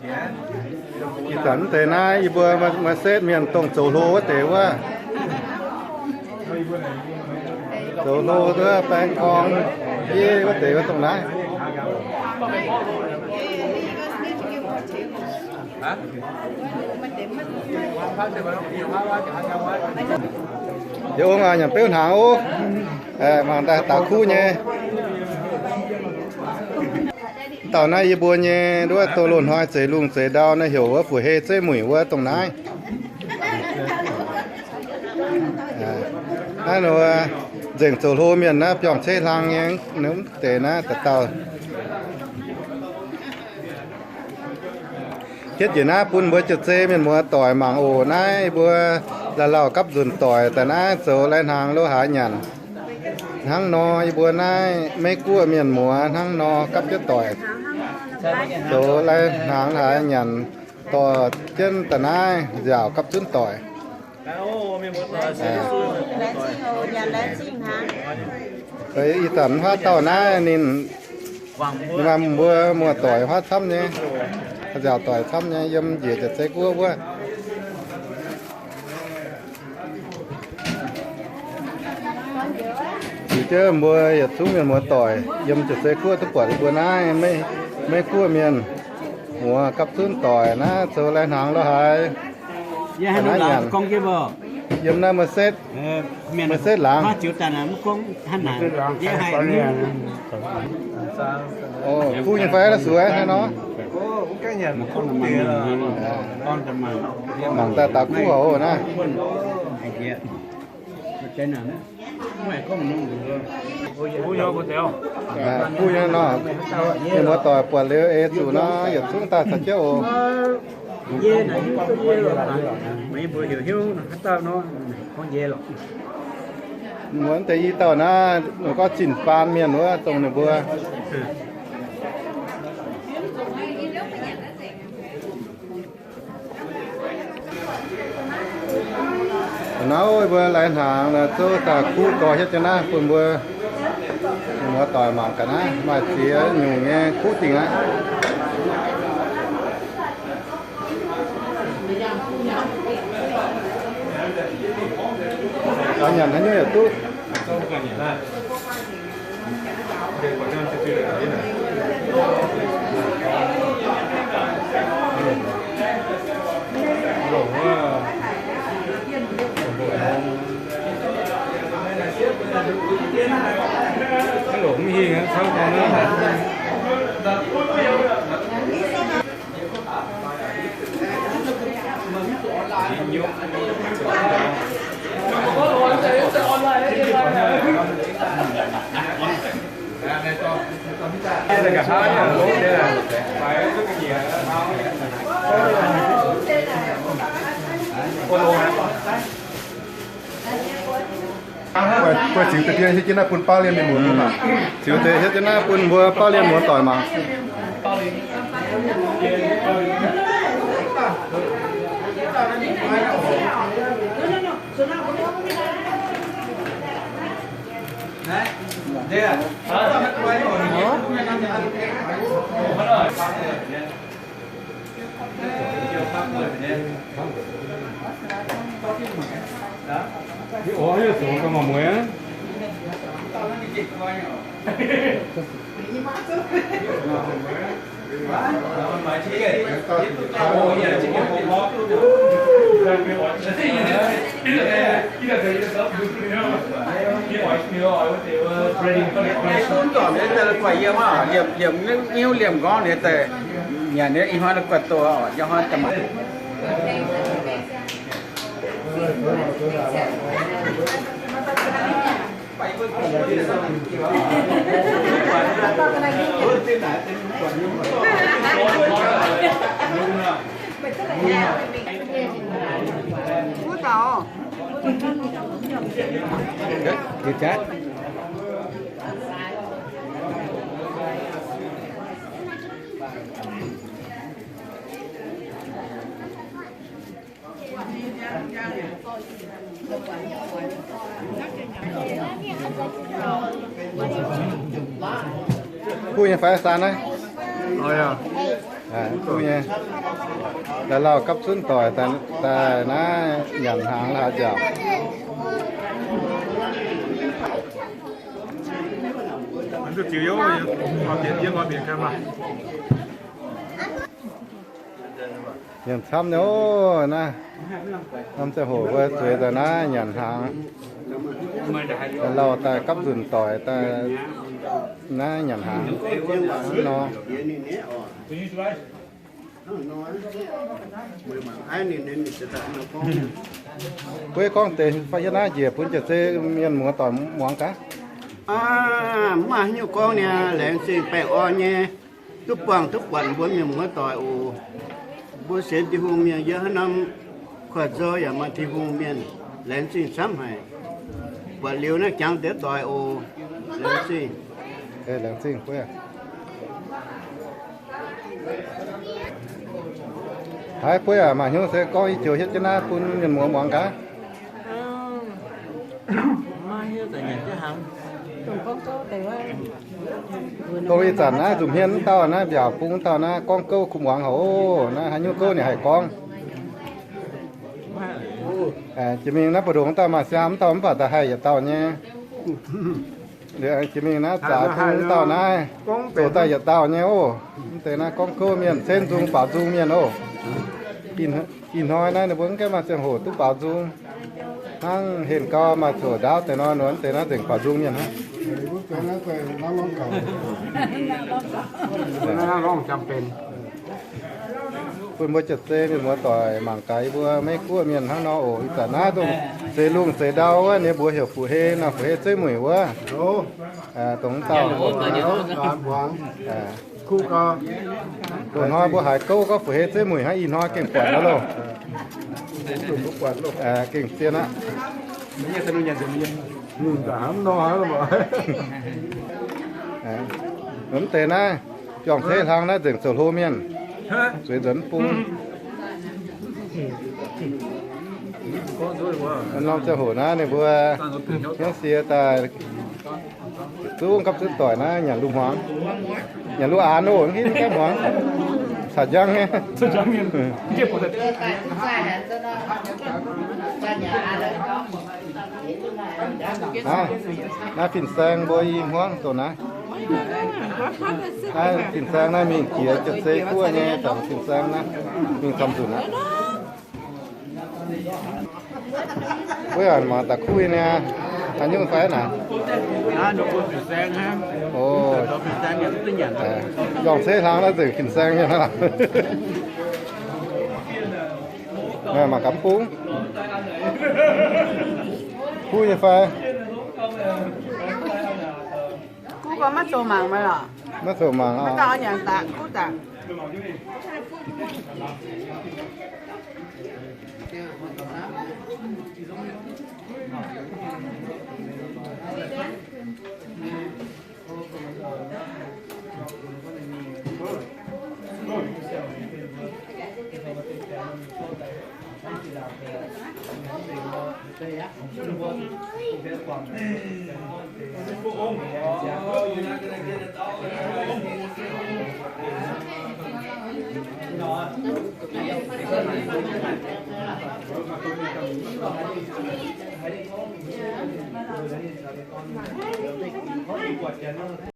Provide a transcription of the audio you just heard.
Ih zanc mv deix naaiv yie mbuo maaih setv mienh dongh zoux hlo wuov deix wuov. Zoux hlo wuov baeng gorng, yie wuov deix wuov dongh naaiv. Yie ong nyanc beuv hnaangx oc. Mangc daaih daux kuv nyei. Dauh naaiv yie mbuo nyei nduov doz loz hnoi zeix lungh zeix ndau naaiv heuc wuov Fu'hei Zeiv Muic wuov dongh naaiv. Naaiv nzengc zoux hlo mienh naaiv biorngh ceix hlang nyei, mv deix naaiv dauh dauh. Hietv njiec naaiv bun mbuo jiex zei mienh muoz doic mangc oc. Naaiv mbuo la'laauh gapv nzunc doic daaih naaiv zoux lai-hnaangx lo haaix nyanc. Hnangv nor yie mbuo naaiv Meiv Guoqv mienh muoz hnangv nor gapv jienv doic zoux lai-hnaangx haaix nyanc, dorh jienv daaih naaiv nziaauc gapv zunv doic. Ih zanc mv huaav dauh naaiv ninh, ninh mbuo muoz-doic huaav camv nyei, nziaauc doic camv nyei yiem njiec jiex zei guoqv wuov. Liuz jienv mbuo yietc zungv mienh muoz-doic yiem jiex zei guoqv duqv buatc yie mbuo naaiv Meiv Guoqv mienh muoz gapv zunv doic naaiv zoux lai-hnaangx lo haaix. Naaiv nyanc yiem naaiv maaih setv, maaih setv laangz. Kuv nyei fai suex haaix nor? Mangc daaih daux kuv hoc naaiv. Kuv nyei nor, mienh muoz-doic buatc liuz eix zuqc nor yietc zungv daaih caux jienv oc. Mbuo deix i dauh naaiv, ninh gorngv zinh baan mienh wuov, dongh ninh mbuo. Naaiv mbuo lai-hnaangx zouv daaih kuv gorx hietv jienv naaiv bun mbuo muoz-doic mangc gaax naaiv, maaih ziex nyungc nyei kuv dingh aqv. Nyanc haaix nyungc yaac duqv. Ziux deix hietv jienv naaiv bun baav lienh mienh muoz mangc. Ziux deix hietv jienv naaiv bun mbuo baav lienh muoz-doic mangc. Liemh, liemh, liemh nqorngv nyei daaih nyanc nyei, ih hnoi guatc doqc oc, ih hnoi daaih mangc. Kuv nyei fai saan naaiv? Duqv nyei, daaih lauh gapv zunv doic daaih naaiv nyanc hnaangx la'haaix nziaauc. Nyanc camv nyei oc. Naaiv norm ziangh hoc mbuo zueiz daaih naaiv nyanc hnaangx, lauh daaih gapv nzunc doic daaih naaiv nyanc hnaangx nor. Bueiv gorngv deix fai hietv naaiv njiec bun jiex zei mienh muoz doic muangx gaax. Aa, mv maaih haaix nyungc gorngv niaa, laengz zingh baengh orn nyei, duqv buangh duqv buatc mbuo mienh muoz doic oc. Mbuo sienx Tin-Hungh mienh yiem haaix norm koiv-nzou yaac maaih Tin-Hungh mienh, laengz zingh camv haic. Buatc liuz naaiv jangx deix doic oc. Laengz zingh. Laengz zingh bueiv. Haiz bueiv aac, maaih hnyouv se gorngv i joux hietv jienv naaiv bun mienh muoz muangx gaax. Dongh ih zanc naaiv nza'hmien wuov dauh naaiv mbiaauc bung wuov dauh naaiv gorngv gouv kuh muangx haic oc. Naaiv haaix nyungc gouv ninh haih gorngv. Jiex mingh naaiv mbu'ndongx dauh maaih siaam wuov dauh mv baac da'haih yietc dauh nyei. Jiex mingh naaiv zaaix bung wuov dauh naaiv zoux daaih yietc dauh nyei oc. Mv deix naaiv gorngv gouv mienh cenv nzung baaux nzung mienh oc. Ih hnoi naaiv ninh mbuo mv gaengh maaih ziangh hoc duqv baaux nzung. Hnangv henh gau maaih zoux ndaauv deix nor, nor mv deix naaiv nzengc baaux nzung mienh hnangv. Bun mbuo jiex zei mienh muoz doic mangc gaax yie mbuo Meiv Guoqv mienh hnangv nor oc. Ih zanc naaiv dongh zeix lungh zeix ndau wuov, ninh mbuo heuc fu'hei nor, fu'hei zeiv mueic wuov. Dongh dauh loz-hnoi mbuo haiz gouv gorngv fu'hei zeiv mueic hnangv, ih hnoi gengh buatc aqv loh. Gengh zien aqv. Mv deix naaiv, juangc ceix hlang naaiv nzengc zoux hlo mienh, zueiz nzuonx mv bung. Norm ziangh hoc naaiv ninh mbuo hnyouv sie daaih zungv gapv zunv doic naaiv nyanc lu hmuangx, nyanc lu aanx oc, mv gaengh hmuangx, caux njang nyei. Naaiv fin-saeng mbuo i hmuangv dongh naaiv. Naaiv fin-saeng naaiv mingh jiex jiex zei guoqv nyei, dongh fin-saeng naaiv mingh camv nzunc aqv. Wuov mangc daaih kuv nyei, haaix nyungc fai naaic? Njorngc ceix hlang naaiv nzengc fin-saeng nyei. Mangc gaax bung. Kuv nyei fai? Kuv gorngv maiv zoux mangc meih lorqc. Maiv zoux mangc aqv. Maiv dauh nyanc daaih, kuv daaih.